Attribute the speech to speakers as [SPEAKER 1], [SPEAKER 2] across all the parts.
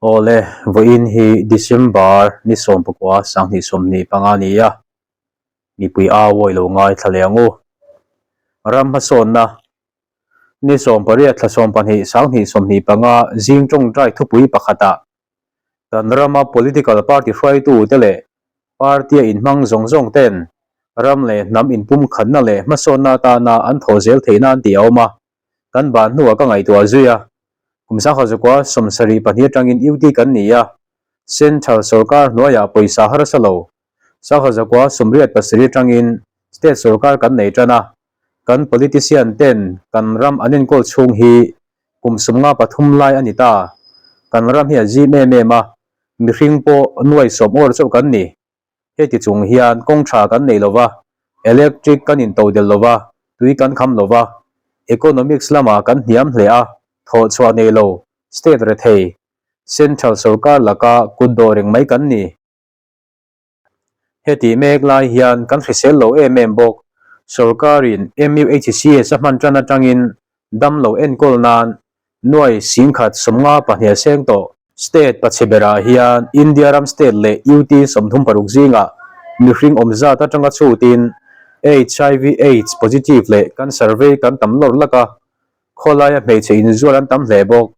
[SPEAKER 1] Awle, vawiin hi December ni 19 2025 a ni a, mipui au awi lo ngaithla leh ang u. Ram hmasawnna ni 18 thla 12 2025 zing tawngtai thupui pakhatah kan rama political party hruaitute leh party-a inhmang zawng zawng ten ram leh hnam inpumkhatna leh hmasawnna atana an thawh zel theih nan tih a awm a. Kan ban hnuah ka ngaihtuah zui a, kum sangha zakua 72 atangin UT kan ni a, Central sawrkar hnuaiah pawisa harsa lo sangha zakua 87 atangin State sawrkar kan nei tan a, kan politician ten kan ram an enkawl chhung hi kum 53 lai a ni ta. Kan ram hi a zim em em a, mihring pawh nuai sawm awr chauh kan ni. Heti chung hian kawng tha kan nei lova, electric kan intodel lova, tui kan kham lova, economics lamah kan hniam hle a, thawhchhuah nei lo, state rethei, central sawrkar laka kut dawh reng mai kan ni. Heti mek lai hian kan hrisel lo em em bawk. Sawrkarin MUHCS a hman tan atangin Dam lo enkawl nan nuai singkhat 52 a seng tawh. State pachhe berah hian India ram state leh UT 36 zingah mihring awm zat atanga chhutin HIV AIDS positive leh cancer vei kan tam lawr lak a, khawlaia hmeichhe inzual an tam hle bawk.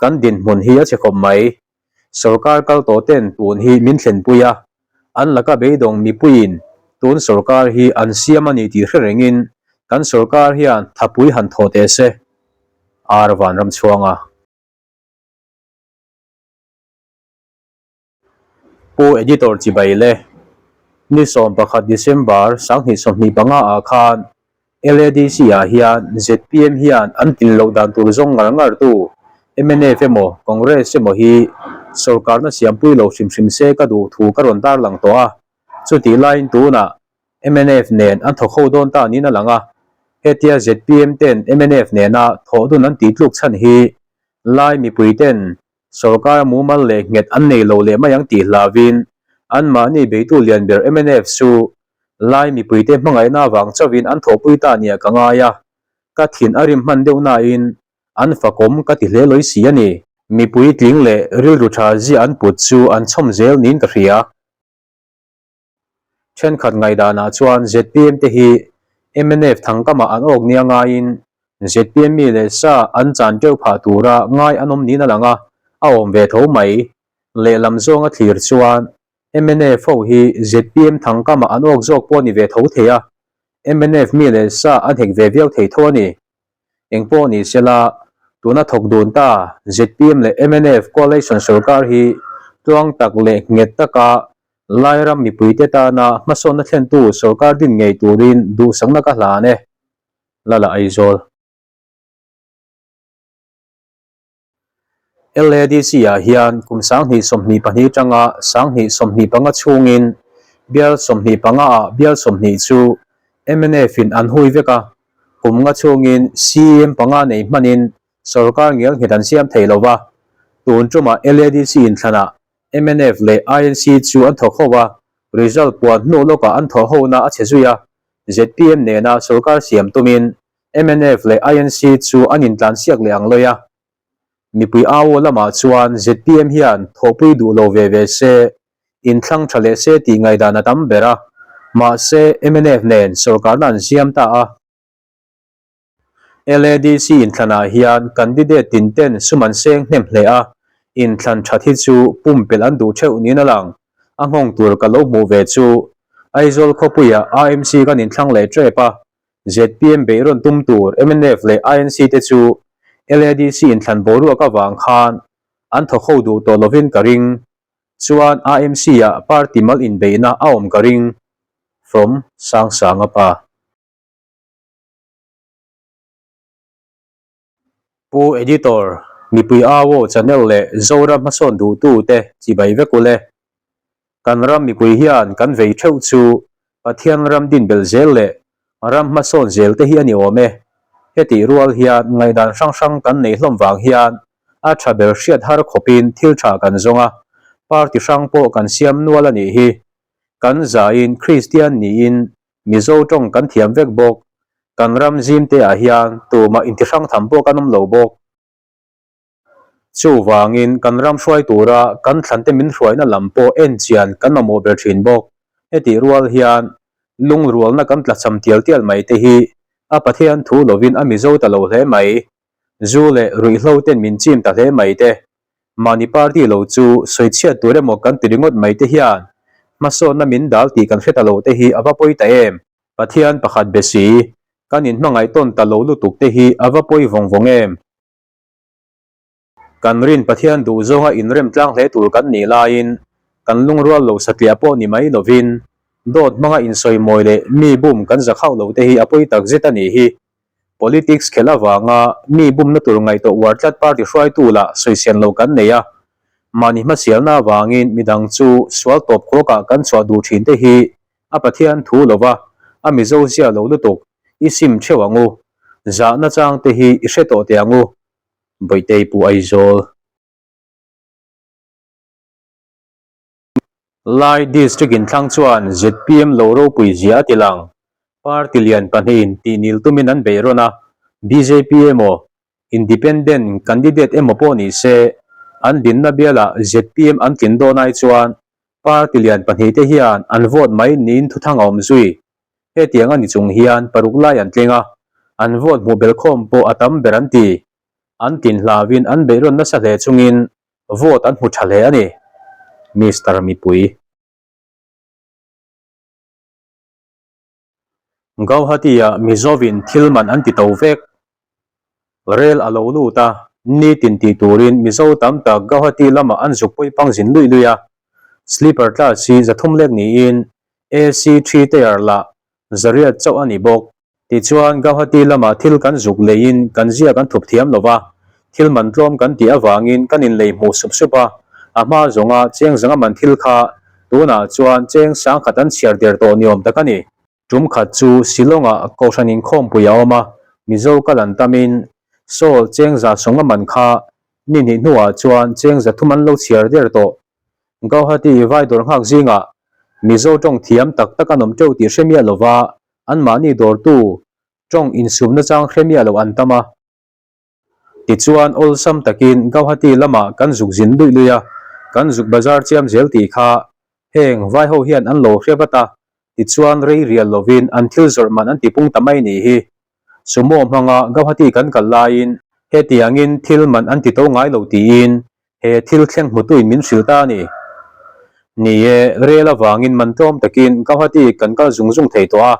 [SPEAKER 1] Kan dinhmun hi a chhe khawp mai. Sorkar kal tawh ten tun hi min thlenpui a, an laka beidawng mipuiin tun sorkar hi an siam a ni tih hre rengin kan sorkar hian thapui han thaw teh se. Ar Vanramchhuanga. Pu Editor Chibai le, ni 11 December 2025 ah khan LADC ah hian zpm hian an tlin loh dan tur zawng ngar ngar tu mnf emaw Congress emaw hi sawrkarna siampui lo hrim hrim se ka duh thu ka rawn tarlang tawh a, chutih laiin tunah mnf nen an thawk ho dawn ta niin a lang a, hetia zpm ten mnf nena thawh dun an tih tluk chhan hi Lai mipui ten sawrkar mumal leh nghet an nei lo leh mai ang tih hlauhin anmahni beitu lian ber mnf chu Lai mipuite hmangaihna avang chauhin an thawhpui ta nia ka ngai a, ka thin a rim hman deuh nain an fakawm ka ti hle lawi si a ni. Mipui tling leh rilru tha zia an put chu an chhawm zel niin ka hria. Thenkhat ngaihdanah chuan zpm te hi mnf thangkamah an awk nia ngaiin zpm mi leh sa an chan teuh phah tura ngai an awm niin a lang a, a awm ve tho mai. Lehlam zawnga thlir chuan mnf ho hi zpm thangkamah an awk zawk pawh a ni ve tho thei a, mnf mi leh sa an hek ve viau thei tho a ni. Eng pawh ni sela, tuna thawk dun ta zpm leh mnf coalition sawrkar hi tluang tak leh nghet taka Lairam mipuite tana hmasawnna thlentu sawrkar din ngei turin duhsakna ka hlan e. Lala Aizawl. LADC-ah hian kum 2022 atanga 2025 chhungin bial 25-ah bial 20 chu MNF-in an hui vek a, kum nga chhungin CEM panga nei hmanin sawrkar ngelnghet an siam thei lo va. Tun tumah LADC inthlanah mnf leh INC chu an thawk ho a, result puan hnu lawkah an thawh hona a chhe zui a, zpm nena sawrkar siam tumin mnf leh INC chu an intlansiak leh ang lawi a. Mipui au lamah chuan zpm hian thawhpui duh lo ve ve se, inthlang tha leh se tih ngaihdan a tam ber a, mahse mnf nen sawrkarna an siam ta a. LADC inthlanah hian candidate tin ten sum an seng hnem hle a, inthlan that hi chu pumpelh an duh theuh niin a lang. A nghawng tur ka lo hmuh ve chu Aizawl khawpuiah AMC kan inthlang leh tep a, zpm beih rawn tum tur mnf leh INC te chu LADC inthlan boruak avang khan an thawk ho duh tawh lovin ka ring. Chuan AMC ah party mal inbeihna a awm ka ring. From Sangsanga pa. Pu Editor, mipui au channel leh Zoram hmasawn duhtu te chibai vek ule. Kan ram mipui hian kan vei theuh chu Pathian ram din belh zel leh ram hmasawn zel te hi a ni awm e. Hetih rual hian ngaihdan hrang hrang kan nei hlawm vang hian a tha ber hriat har khawpin thil tha kan zawng a, party hrang pawh kan siam nual a nih hi. Kan zain Kristian niin Mizo tawng kan thiam vek bawk. Kan ram zim te ah hian tumah intihrang tham pawh kan awm lo bawk. Chuvangin kan ram hruai tura kan thlante min hruaina lam pawh en chian kan mamawh ber thin bawk. Hetih rual hian lungrualna kan tlachham tial tial mai te hi a Pathian thu lovin a Mizo ta lo hle mai. Zu leh ruihhlo ten min chim ta hle mai te. Mahni party lo chu sawichhiat tur emaw kan ti ringawt mai te hian hmasawnna min dal tih kan hre ta lo te hi a va pawi ta em. Pathian pakhat be si, kan inhmangaih tawn ta lo lutuk te hi a va pawi vawng vawng em. Kan rin Pathian duh zawnga inrem tlang hle tur kan nih laiin kan lungrual lo satliah pawh ni mai lovin dawt hmanga insawimawi leh mi bum kan za khauh lo te hi a pawi tak zet a nih hi. Politics khelh avanga mi bumna tur ngaihtuah uar tlat party hruaitu lah sawiselh lo kan nei a, mahni hmasialna avangin midang chu sual tawp khawkah kan chhuah duh thin te hi a Pathian thu lova a Mizo zia lo lutuk i sim theuh ang u. Zahna chang te hi i hre tawh teh ang u. Bawihtei Pu Aizawl. Lai District inthlang chuan zpm lo ropui zia a ti lang. Party lian pahnihin tihnil tumin an beih rawn a, bjp emaw, Independent candidate emaw pawh ni se, an dinna bialah zpm an tlin dawn ai chuan party lian pahnihte hian an vote mai niin thuthang a awm zui. Hetiang a ni chung hian paruk lai an tling a, an vote hmuh belkhawm pawh a tam ber an ti. An tlin hlauin an beih rawn nasa hle chungin Vote an hmu tha hle a ni, Mister Mipui. Gauhati-ah Mizovin thil man an ti to vek. Rel a lo lut a, nitin tih turin Mizo tam tak Gauhati lamah an zuk pawi pang zin luih luih a. Sleeper class hi 300 lek niin AC 3 tier lah 800 chauh a ni bawk. Tichuan, Gauhati lamah thil kan zuk leiin kan zia kan thup thiam lo va, thil man tlawm kan tih avangin kan inlei hmuh sup sup a, a hma zawnga cheng zanga man thil kha tunah chuan cheng sangkhat an chhiar der tawh ni awm tak a ni. Tum khat chu Shillong-ah Kohhran inkhawmpui a awm a, Mizo kal an tamin Sawl cheng 150 man kha ni hnih hnuah chuan cheng 300 an lo chhiar der tawh. Gauhati vai dawr nghak zingah Mizo tawng thiam tak tak an awm teuh tih hre miah lova, Anmahni dawrtu tawng insumna chang hre miah lo an tam a. Tichuan, awlsam takin Gauhati lamah kan zuk zin luih luih a, kan zuk bazar chiam zel tih kha heng vaiho hian an lo hre vat a, tichuan rei rial lovin an thil zawrh man an tipung ta mai nih hi. Sumo hmanga Gauhati kan kal laiin hetiangin thil man an ti to ngai lo tiin He thil thleng hmutuin min hrilh ta a ni. Ni e, rel avangin man tlawm takin Gauhati kan kal zung zung thei tawh a.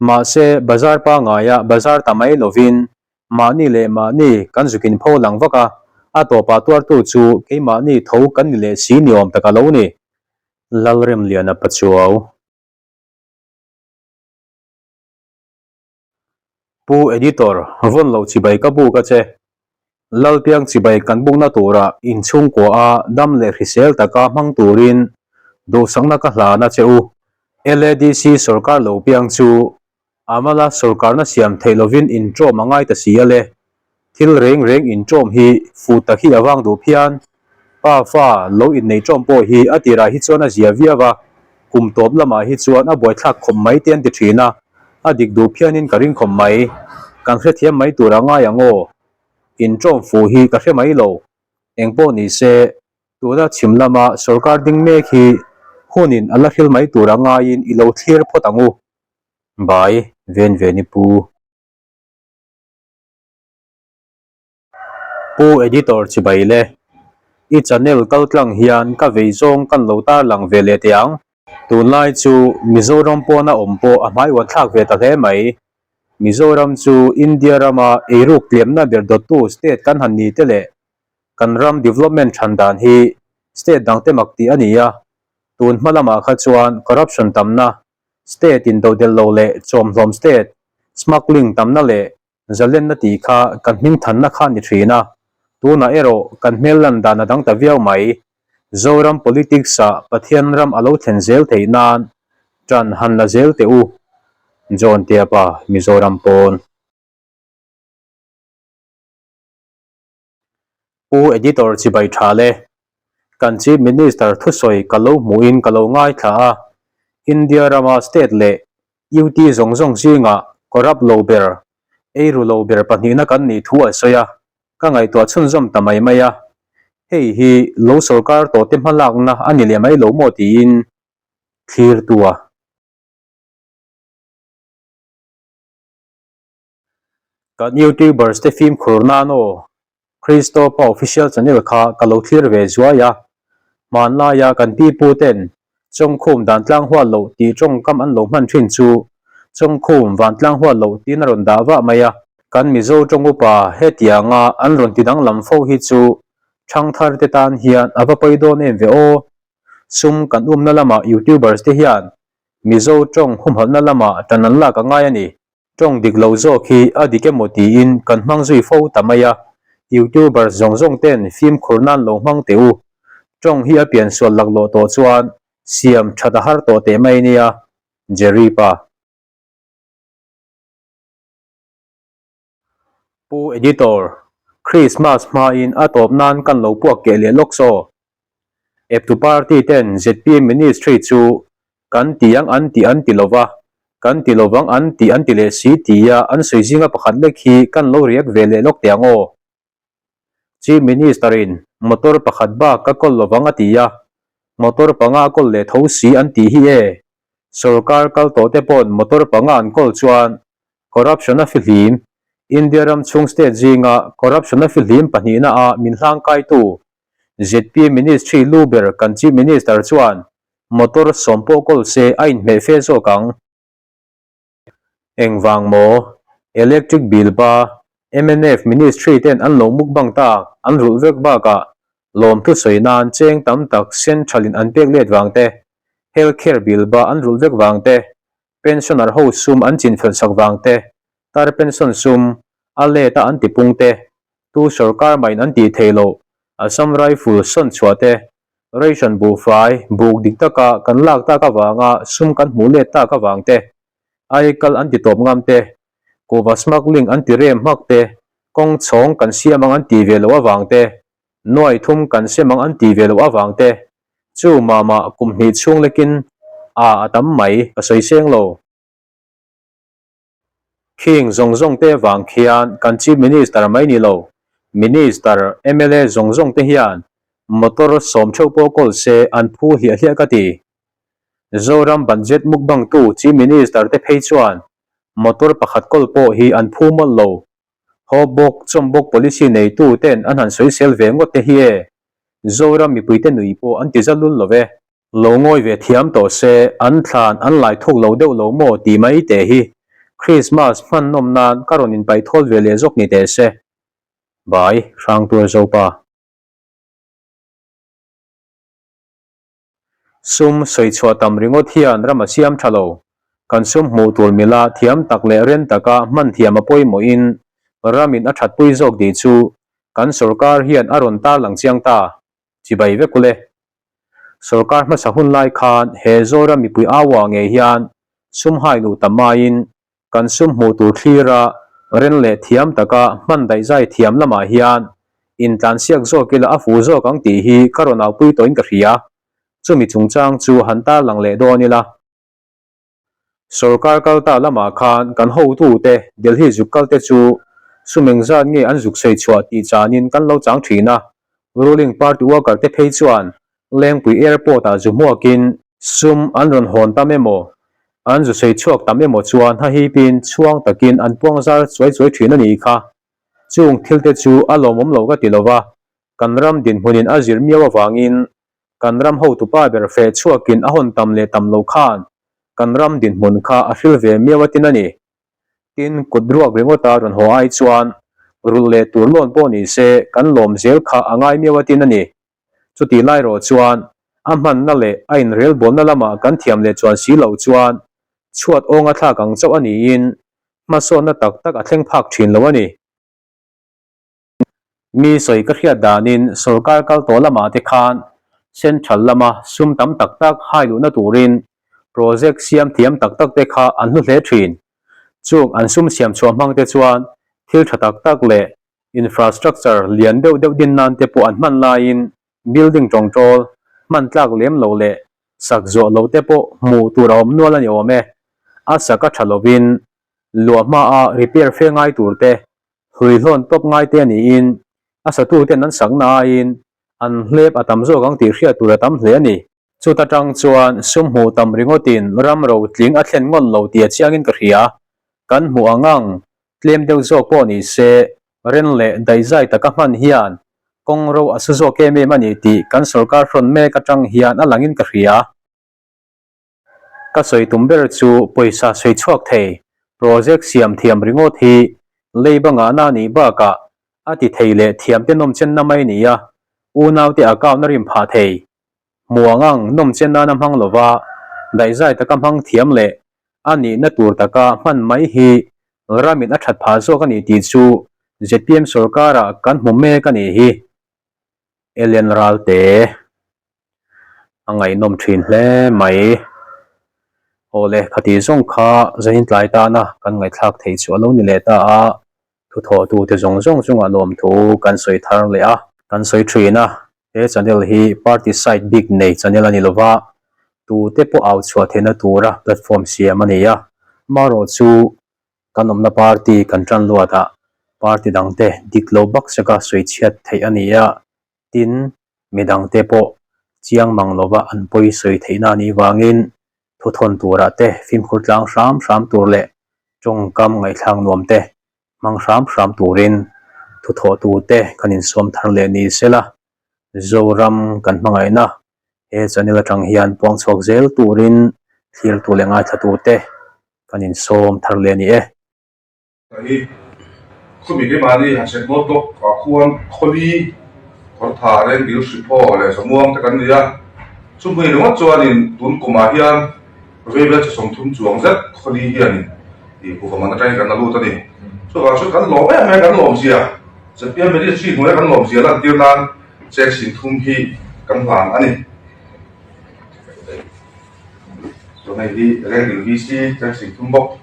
[SPEAKER 1] Mahse, bazar pangaia bazar ta mai lovin mahni leh mahni kan zukin pho lang vak a, a tawpah tuartu chu keimahni tho kan ni leh si ni awm tak a lo ni. Lalremliana Pachuau. Pu Editor, vawn loh chibai ka buk a che. Lalpiang chibai kan bukna tura inchhungkua a dam leh hrisel taka hmang turin duhsakna ka hlan a che u. LADC sorkar lo piang chu Amala sorkarna siam theih lovin inṭawm a ngai ta si a le. Thil reng reng inṭawm hi fuh tak hi a vang duh phian. Pa fa lo inneih ṭawm pawh hi a tirah hi chuan a zia viau a, kum tawp lamah hi chuan a buaithlak khawp mai te an ti ṭhin a, a dik duh phianin ka ring khawp mai. Kan hrethiam mai tur a ngai ang aw. Inṭawm fuh hi ka hre mai lo. Engpawh ni se, tuna chhim lama sorkar ding mek hi hunin a la hril mai tur a ngaiin i lo thlir phawt ang u. Bai, ven ven i pu. Pu Editor chibai le, i channel kaltlang hian ka vei zawng kan lo tarlang ve leh teh ang. Tunlai chu Mizoram pawna awm pawh a hmaiuan thlak ve ta hle mai. Mizoram chu India rama eiruk tliamna ber dawttu state kan han ni te leh kan ram development than dan hi state dangte mak tih a ni a, tun hma lamah kha chuan corruption tamna state in dodelh lo leh chawmhlawm state smuggling tamna leh Zalenna tih kha kan hmingthanna kha ni thin a, tunah erawh kan hmel lan dan a dang ta viau mai. Zoram politics ah Pathian ram a lo thlen zel theih nan tan han la zel teh u. John Tiapa, Mizoram pawn. Pu Editor chibai tha le. Kan Chief Minister thusawi ka lo hmuhin ka lo ngaithla a, India rama state leh UT zawng zawng zingah corrupt lo ber, eiru lo ber pahnihna kan nih thu a sawi a, ka ngaihtuah chhunzawm ta mai mai a. Hei hi lo sorkar tawhte hmalakna a ni leh mai lo maw tiin thlirtu a. Kan YouTubers te fimkhur nan aw, Kristo pa official channel kha ka lo thlir ve zuai a, hmanlaia kan pi pu ten Chawngkhum dantlang hual loh tih tawngkam an lo hman thin chu Chawngkhum vantlang hual loh tiin a rawn dah vah mai a. Kan Mizo tawng upa hetianga an rawn ti danglam fo hi chu thangthar te tan hian a va pawi dawn em ve aw. Sum kan umna lamah YouTubers te hian Mizo tawng humhalhna lamah tan an lak a ngai a ni. Tawng dik lo zawk hi a dik emaw tiin kan hmang zui fo ta mai a, YouTubers zawng zawng ten fimkhur nan lo hmang teh u. Tawng hi a piansual laklawh tawh chuan siam that a har tawh teh mai nia, Jerry pa. Pu Editor, Christmas hmain a tawp nan kan lo puak keh leh lawk saw. Eptu party ten zpm ministry chu kan ti ang an ti an ti lova, kan ti lovang an ti an ti leh si tia an sawi zinga pakhat lek hi kan lo react ve leh lawk teh ang aw. Chief Minister in motor pakhat bak ka kawl lovang a ti a, motor panga a kawl leh tho si an tih hi e. Sorkar kal tawh te pawn motor panga an kawl chuan Corruption a fihlim, India ram chhung state zinga corruption a fihlim pahnihna ah min hlangkaitu zpm ministry lu ber kan Chief Minister chuan motor sawm pawh kawl se a inhmeh fe zawk ang. Engvang maw? Electric bill ba mnf ministry ten an lo mukbang tak an rulh vek bakah lawmthu sawi nan cheng tam tak central in an pek let vang te, health care bill ba an rulh vek vang te, Pensioner ho sum an chinfel sak vang te, tar pension sum a let a an ti pung te, tu sorkar mah in an tih theih loh Assam Rifle sawn chhuah te, ration buhfai buk dik taka kan lak tak avanga sum kan hmuh let tak avang te, aikal an ti tawp ngam te, kuhva smuggling an ti rem hmak te, kawng chhawng kan siam ang an tih ve loh avang te, nuai thum kan sem ang an tih ve loh avang te, Chu mama kum hnih chhung lekin a a tam mai ka sawi seng lo. Khing zawng zawng te vang khian kan Chief Minister mai ni lo, Minister, mla zawng zawng te hian motor sawm theuh pawh kawl se an phu hliah hliah ka ti. Zoram budget mukbang tu Chief Minister te phei chuan motor pakhat kawl pawh hi an phu mawlh lo. Haw bawk, chawm bawk policy neitu ten an han sawisel ve ngawt te hi e. Zoram mipuite nui pawh an ti za lul lo e. Lo ngawi ve thiam tawh se, an thlan an lai thuk lo deuh lo maw tih mai teh hi Christmas hman nawm nan ka rawn inpaih thawl ve leh zawk ni teh se. Bai, Hrangtuar Zopa. Sum sawi chhuah tam ringawt hian ram a siam tha lo. Kan sum hmuh tur mila thiam tak leh ren taka hman thiam a pawimawhin ramin a thatpui zawk tih chu kan sorkar hian a rawn tarlang chiang ta. Chibai vek ule. Sorkar hmasa hun lai khan he Zoram mipui aua ngei hian sum hai luh tam aiin Kan sum hmuh tur thlira ren leh thiam taka hman daihzai thiam lamah hian intlansiak zawk ila a fu zawk ang tih hi ka rawn aupui tawhin ka hria. Chumi chungchang chu han tarlang leh dawn ila. Sorkar kalta lamah khan kan hotute Delhi zuk kalte chu sum engzat nge an zuk sawi chhuah tih chanin kan lo chang thin a, ruling party worker te phei chuan Lengpui Airport ah zu hmuakin sum an rawn hawn tam emaw, an zu sawi chhuak tam emaw chuan hahipin chhuang takin an puang zar chuai chuai thin a nih kha. Chung thil te chu a lawmawm lo ka ti lova, kan ram dinhmunin a zir miau avangin kan ram hotupa ber feh chhuakin a hawn tam leh tam lo khan kan ram dinhmun kha a hril ve miau a tin a ni. Tin, kut ruak ringawta rawn haw ai chuan rulh leh tur lawn pawh ni se kan lawm zel kha a ngai miau a tin a ni. Chutih lai rawh chuan a hmanna leh a inrelbawlna lamah kan thiam leh chuan si loh chuan chhuat awnga thlak ang chauh a niin hmasawnna tak tak a thleng phak thin lo a ni. Mi sawi ka hriat danin sorkar kal tawh lamah te khan central lama sum tam tak tak hai luhna turin project siam thiam tak tak te kha an hlu hle thin. Chung an sum siam chhuah hmang te chuan thil tha tak tak leh Infrastructure lian deuh deuh din nan te pawh an hman laiin building tawngtawl hman tlak lem lo leh sak zawh lo te pawh hmuh tur a awm nual a ni awm e. A sak a tha lovin luah hmaa repair fe ngai tur te, hluihlawn tawp ngai te a niin a satu ten an sakna aiin An hlep a tam zawk ang tih hriat tur a tam hle a ni. Chuta tang chuan sum hmuh tam ringawtin ram rotling a thlen ngawt lo tih a chiangin ka hria. Kan hmuh ang ang, tlem deuh zawk pawh ni se, ren leh daihzai taka hman hian kawng ro a su zawk em em a ni tih kan sorkar hrawn mek atang hian a langin ka hria. Ka sawi tum ber chu pawisa sawi chhuak thei project siam thiam ringawt hi lei bangahna a nih bakah a ti thei leh thiam te nawmchenna mai ni a, unaute account a rim phah thei. Hmuang ang nawmchen nana hmang lova daihzai taka hmang thiam leh a nihna tur taka hman mai hi ramin a that phah zawk a ni tih chu zpm sorkarah kan hmu mek a nih hi. Ellen Ralte. A ngaihnawm thin hle mai. Awle, khati zawng kha zanin tlai tana kan ngaihthlak theih chu a lo ni leh ta a, thuthawhtute zawng zawng chungah lawmthu kan sawi thar leh a. Kan sawi thin a, he channel hi party side bik nei channel a ni lova, tute pawh au chhuah theihna tura platform siam a ni a, marawh chu kan awmna party kan tan luatah party dangte dik lo bak seka sawi chhiat theih a ni a, Tin, midangte pawh chiang mang lova an pawi sawi theihna a nih vangin thuthawn turah te fimkhur tlang hram hram tur leh tawngkam ngaihthlak nuam te hmang hram hram turin thuthawhtute kan insawm thar leh ni sela, Zoram kan hmangaihna he channel atang hian puang chhuak zel turin thlirtu leh ngaithlatute kan insawm thar leh a ni e.
[SPEAKER 2] Hi khawmi keimahni han check note bawk ah khuan khawli kawrtha rengdil hriphaw leh zamuang te kan ni a, chumi ringawt chuanin tun kumah hian veivel chi 30 chuang zet khawli hianin ih kuhva man atangin kan la lut a ni. Chuvang chuan kan lawm em em kan lawmzia zpm ministry hnuaia kan lawmzia lantir nan check 30 hi kan hlan a ni. Chuan hei hi rengdil VC check 30 bawk.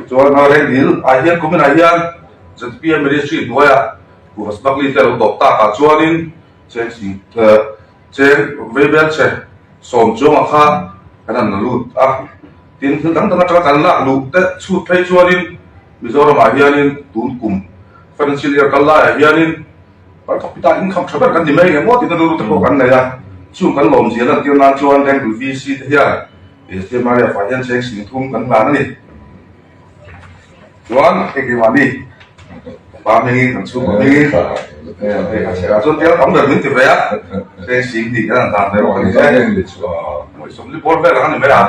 [SPEAKER 2] Chuan Rengdil ah hian kumin ah hian zpm ministry hnuaiah Pu Hasbakli te a lo dawp tak ah chuanin cheng sing cheng veibel chhe sawm chuangah kha kan han la lut a. Tin, thil dang dang atanga kan lak luh te chhut phei chuanin Mizoram ah hianin tun kum financial year kal laiah hianin per capita income tha ber kan ni mai nge maw tihna rilru te pawh kan nei a. Chung kan lawmzia lantir nan chuan Rengdil VC te hian SDMRF ah hian cheng 30 kan hlan a ni. Chuan hei keimahni pa hmingin kan chhungkaw hmingin hei a chhekah chuan tel tam ber min ti ve a, cheng 20 kan han hlan ve bawk a ni e. Mawih 40 bawr vel ang a ni mai a.